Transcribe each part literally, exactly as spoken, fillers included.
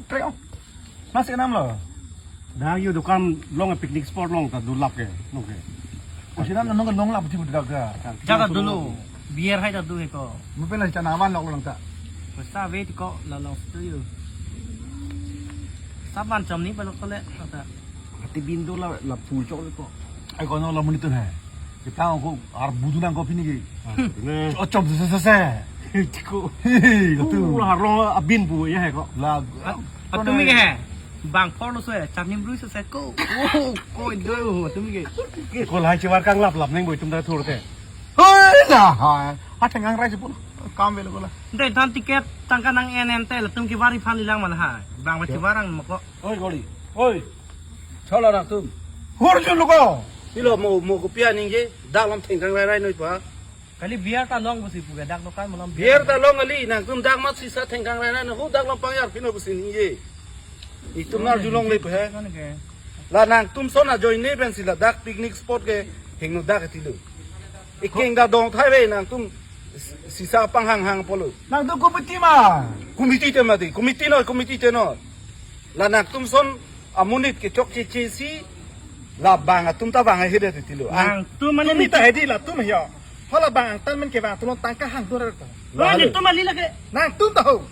Treo. Nasi enam lo. Dak yo dukan along, picnic spot along ta dulap ke. Oke. Osi dan nong along lap di budak ga. Jata dulu. Beer hai ta do he ko. Mo pela chana van lok lang ta. Pesa ve ko la lok tu yo. Saban chom ni balok tole ta. Ati bin do la la pul chok le ko. Ai ko no la monit tu hai. Kita ko ar budu nang ko pini ke. Ne. Ochom se se se. Tiko. Hei, ko tu. Uh, la harlong abin bu ya he ko. La. Atum ke he. Bang phor lo so he. Cham nim rui se se ko. Oh, ko do atum ke. Ko lahai chevar kang lap lap neng boi tum ta thur te. Hoi la hai. Ha thangang rai sepun. Kam velo ko la. Dei than ticket tangka nang en en te latum ke vari phan ilang ma lahai. Bang ba chevar ang ma ko. Oi goli. Oi. Chola nangtum. Hor jun lo ko. Pilo mo mo kopi aningje. Dak lam thengkang rai rai noi pa. Kali beer ta long pusi pu ke dak dukan malom beer. Beer ta long kali, nangtum dak mat sisa thengkang rai na, hu dak long pangyar pino pusi ningje. Itum nar julong le he. Kan ke. La nangtum son ajoine pen si ladak picnic spot ke hingno dak ti lo. Ikeng da dong thai ve nangtum sisa panghang hang pulo. Nangtum committee ma. Committee te ma di, committee no, committee te no. La nangtum son amonit ke chokche che si la bang atum ta bang ahedet ti lo. Ang nangtum mane tum ni ta hedi latum yo. Hala bang angtan men ke bang tum tangka hang dur ko. Lo Lalu. Ni tum ali lake. Nangtum ta ho.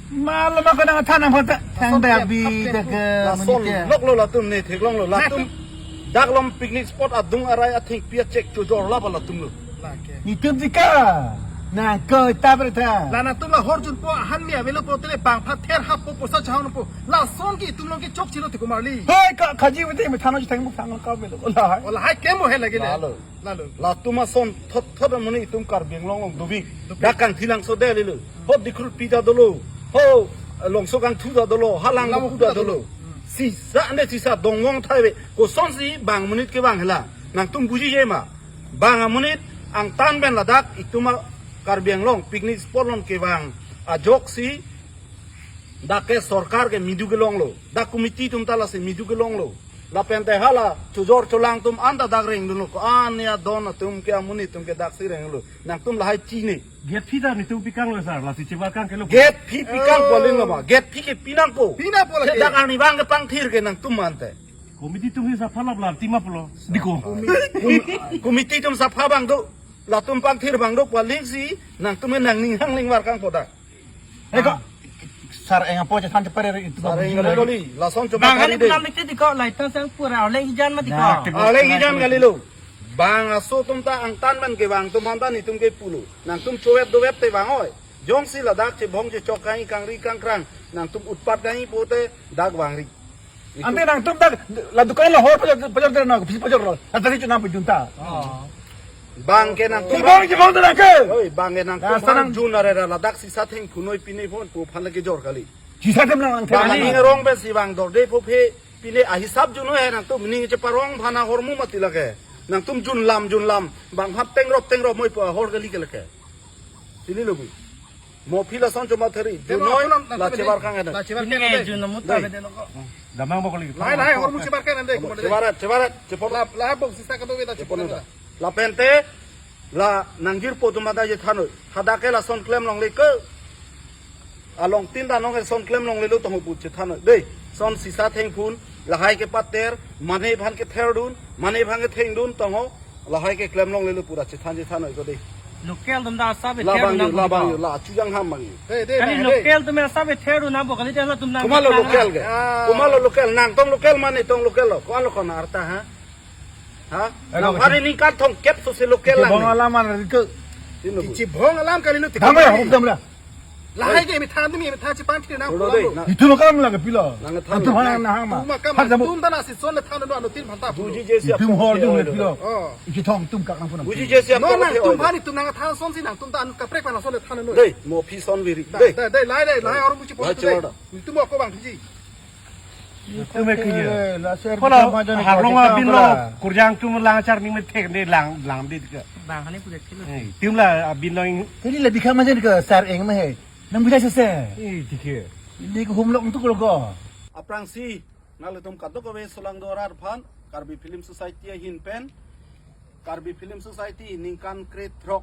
Malam ako nang than ang phota. Tang da bi de ke. Lason lok lo latum ne theklong lo latum. Nangtum. Dak lom picnic spot adung arai athengpi achek chojor la ba latum lo. Lake. Nitum jika. Nang ko ta ber tha. La nangtum la hor jun po han mi avelo po tele bang pha ther hap po posa chahang po. Lason ke itum long ke chokche lo te ko marli. Hei ka khaji wite mi thano thang buk thang ka melo. La hai. Wala hai kemo he lagi le. Lalo. Lalo. Latum ason thot thot amonit itum Karbi Anglong long dubi. Dubi. Dak Kangthilangso de lilo. Ho Dikhrutpi ta dolo. Ho Longso Kangthu ta dolo. Halang Lam Buku ta ta dolo. Dolo. Hmm. Sisa ande sisa dongmong thai ve. Kosonsi bang monit ke bang hela. Nangtum bujije ma. Bang amonit angtan pen ladak itum a Karbi Anglong picnic spot along kevang ajoksi dak ke sorkar ke midu kelong lo, dak committee atum ta lasi midu kelong lo. Lapen te hala chojor cholang atum anta dak rengdun lo ko, ane adon atum ke amonit atum ke daksi reng lo. Nangtum lahai chini. Gate fee ta nitum pikang lo sir, lasi chebar kang ke lo. Gate fee pikang Oh. Ko aling lo ma. Gate fee ke pinangpo. Pinangpo lagi. Te dak arnivang kepangthir ke nangtum ante. Committee atum hi sapha lap lap tima pulo. Diko. Komi-, komi-, committee atum sapha bang do. Latum pangthir bang do paling si nangtum nangning hang lingvar kang poda. Eko. Sar eng apo chethan chepare itu Sar eng babu kali ji. Lason coba Bang kali kali de. Pulang dikit diko, lai tang sang pura, oleh ijan mati ko. Nah, Oleh ijan kali lo. Bang aso atum ta angtan man ke bang atum hanta nitum ke pulo. Nangtum chowet dowet te bang oi. Jongsi ladak chebong chechok kang kangri kangkrang. Nangtum utpat kang pote dak bang ri. Ante nangtum dak la dukan la hor pajor pajor der na pisi pajor lo. Ante si chunam pajunta. Oh. Bang ke nangtum. Chibong chibong tu nangke. Oi, bang ke nangtum. Ya, sanang. Jun are ra ladak sisa thengphun noi pine phon pu phan lagi jor kali. Sisa them nang Bang kali. Ning rong be si bang dorde pho phe pine ahisap jun noi nangtum ning cheparong phana hormu mati lake. Nangtum jun lam jun lam bang hap tengrop tengrop moi pu hor kali ke lake. Sini lo bu. Mo phi lason choma theri. Demo Junoi, apunan, la nangtum chebar dei. Kang ena. La chebar Ini kang ke ena. Jun namu ta Dei. Bede lo ko. Damang bokoli. Lai, lai, hor mu chebar kang ena dei, kumar dei. Chebarat, chebarat, chepon. La, la bok sisa kado beta Chepon chepon ena. Ena. Lapente, la nangjirpo atum ada chethanoi. Hadak ke lason klem longle ke. Along tin danong ke son klem longle lo tong pu chethanoi. Dei, son sisa thengphun, lahai kepater, mane aphan ketherdun, mane aphan kethengdun tong ho. Lahai ke klem longle lo pura chethan chethan oi ko dei. Local atum ta asap ether Labang dun yo, nang labang ko. Yo, la chujang ham bang yo. Dei, dei, Kali bang, dei. Local atum asap ether dun nang ko kali dia atum nang Kumalo ko. Local ke? Ah. Kumalo local, nangtum local mane tong local lo. Ko alo ko na arta ha? Ha? Eh, Nang ko hari si- ningkan thomkep so si local Chibong lang. Alam mana itu? Sino bu. Chibong alam kali lo Dam ya, tiga. Hok dam ya. Lahai ke mi than mi mi than chepan thir nang Ulo pulang dei, lo. Na- Itu lo kam lagi pilo. Nang than Itu lo. Mana nang ma. Tuma kam Hak jamu. Tum ta nasi son le than lo ano tin phanta pulo. Buji jesi Itu apo hor ke dum oi le lo. Pilo. Oh. Iki thong tum kak nang pun. Buji jesi apo No ke nang oi tum lo. Bhani tum nang than son si nangtum ta an kaprek pa nang son le than lo. Dei, mo phi son viri. Dei. Dei, dei, lai, lai, lai, arum buchi Lai pon chora dei. Da. Tum ako bang ji. Tum ek ye. Eh, la ser Kola bisa majan harong ko abin lo, kita kurjang tum lang char ning met thek ne lang, lang dit ke. Bang hane pura kilo. Eh, tum la abin lo ing. Tadi lebih kama jadi ke sar eng mah he. Nang bisa sese. Eh, dikhe. Ini ke humlok untuk lo ko. Aphrangsi, nanglitum kadokave solangdo arat aphan, Karbi Film Society ahin pen, Karbi Film Society ningkan krethrok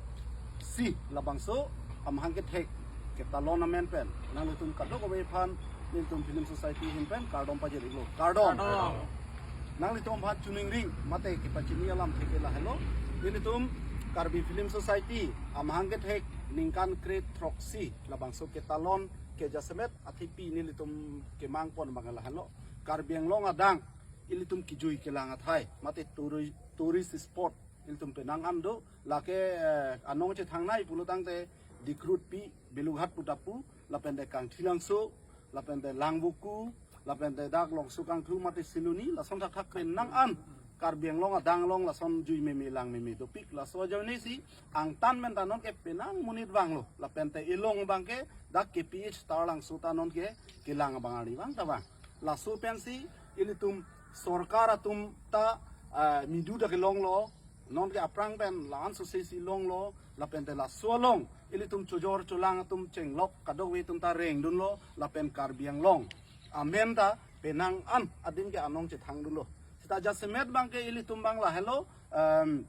si labangso amahang kethek ketalon amen pen nanglitum kadokave aphan Nelitum Film Society ahin pen kardom pajir-iklo. Kardom. Kardom. Nanglitum aphan choningri mate kepachini alamthe ke lahelo. Nelitum Karbi Film Society amahang kethek ningkan kre-throksi labangso ketalon ke jasemet athepi nelitum kemangpon abang lahelo. Karbi Anglong adang ilitum kejui kelang athai mate touri-, tourist spot ilitum penang an do, lake, eh, anong chethangnei pulo tangte Dikrutpi, Belughat pu ta pu, lapente Kangthilangso, lapente Langvoku, lapente dak Longso Kangthu mate Siloni, lason thakthak penang an Karbi Anglong adang along lason jui meme lang meme dopik. Laso ajoinesi angtan pen ta nonke penang monit vanglo, lapente ilong abangke dak K P H Taralangso ta nonke kelang abang arni vang ta vang. Laso pensi ilitum sorkar atum ta, ah, midu ta kelonglo, nonke aphrang pen la-an sosesi longlo, lapente laso along ilitum chojor cholang atum chenglok kadokave atum ta rengdunlo, lapen Karbi Anglong amen ta penang an adim ke anong chethangdunlo. Seta jasemet abangke ilitum abang lahelo, em,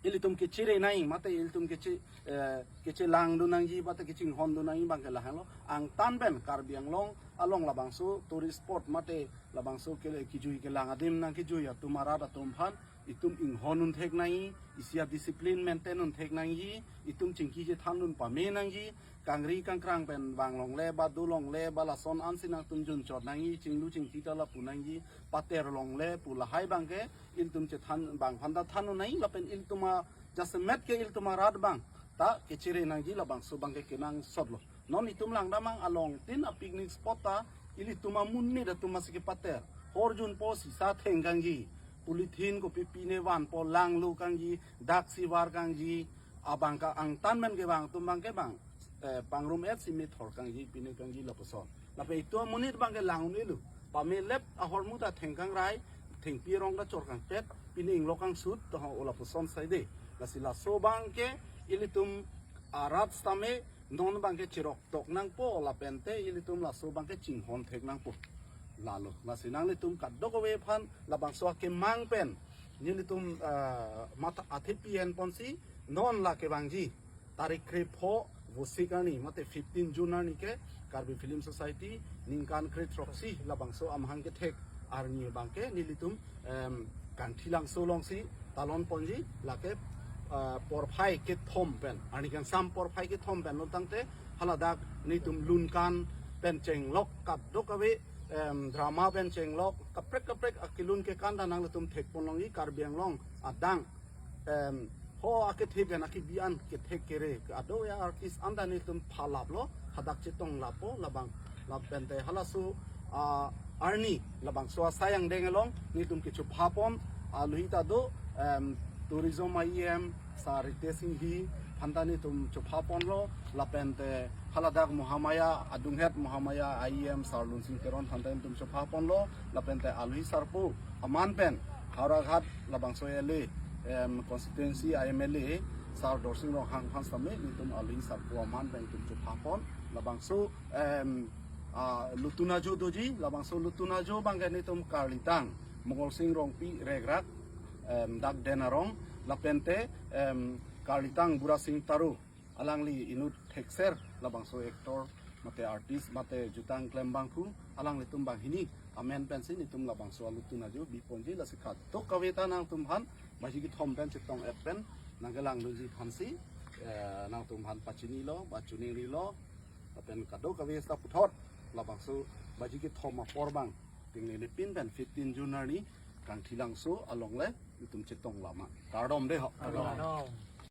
ilitum kechere nangji mate ilitum keche, eh, kechelangdun nangji mate kechinghondun nangji abangke lahelo. Angtan pen Karbi Anglong along labangso tourist spot mate labangso ke kejui kelang adim nangkejui atum arat atum aphan itum inghon un thek nangji, isi a-discipline maintain un thek nangji, itum chingki chethandun pame nangji, kangri kangkrang pen vang longle ba do longle ba lason ansi nangtum junchot nangji, chinglu chingki ta lapu nangji, pater longle pu lahai abangke ilitum chethan abang aphan ta than un nangji, lapen ilitum a jasemet ke ilitum arat abang ta kechere nangji, labangso abangke kenangsotlo. Non itum langdam abang along tin a-picnic spot ta ilitum amonit atum masi kepater. Horjunpo sisa thengkangji, polythene kopi pine vanpo langlo kangji, daksi varkangji, abang ke angtan pen kevang atum abangke bang, eh, pangrum-et si methor kangji, pine kangji lapuson. Lapen itum amonit abangke lang un-elo. Pamelep ahormu ta thengkangrai, thengpi arong ta chorkangpet, pine inglok angsut, to ho lapuson saide. Lasi laso abangke ilitum arat sitame non abangke chirok tok nangpo lapente ilitum laso abangke chinghon thek nangpo. Lalo, lasi nanglitum kadokave aphan labangso akemang pen nelitum, ah, matha athepi enponsi non la kevangji tarik krepho Vosik arni mate fifteen June arni ke Karbi Film Society ningkan kre-throksi labangso amahang kethek arni abangke nelitum, em, Kangthilangso alongsi talon ponji, lake, ah, porphai kethom pen, arni kangsam porphai kethom pen lo tangte haladak nelitum lunkan pen chenglok kadokave, em, drama pen chenglok kaprek kaprek akelun kekan ta nanglitum thekpon longji. Karbi Anglong adang, em, ho akethe pen akibi an kethek kere ado ya artist an ta nelitum phalaplo, hadak chetong lapo labang, lapente halaso, ah, arni labangso asai angdeng along nelitum kechophapon aluhi ta do, em, tourism a-E M Sar Ritesh Enghi aphan ta nelitum chophaponlo, lapente haladak Mahamaya, adunghet Mahamaya a-E M Sar Lunsing Teron aphan ta nelitum chophaponlo, lapente aluhi sarpo aman pen Howraghat labangso L A, em, constituency a-M L A Sar Dorsing Ronghang aphan sitame nelitum aluhi sarpo aman pen nelitum chophapon, labangso, em, ah, lutun ajo doji, labangso lutun ajo abangke nelitum karlitang Mongolsing Rongpi Rekrak, em, dak Den Arong, lapente, em, karlitang Burasing Taro, alangli inut thekser labangso actor mate artist mate jutang klembangphu, alanglitum banghini amen pensi nelitum labangso alutun ajo biponji. Lasi kadokave ta nangtum aphan baji kethom pen chetong-et pen nangkelangdunji aphansi, eh, nangtum aphan pachinilo, pachiningrilo, lapen kadokave seta puthot labangso baji kethom apor abang tingnene pin pen fifteen June arni Kangthilangso along le nelitum chetong lama. Kardom dei ho. Kardom.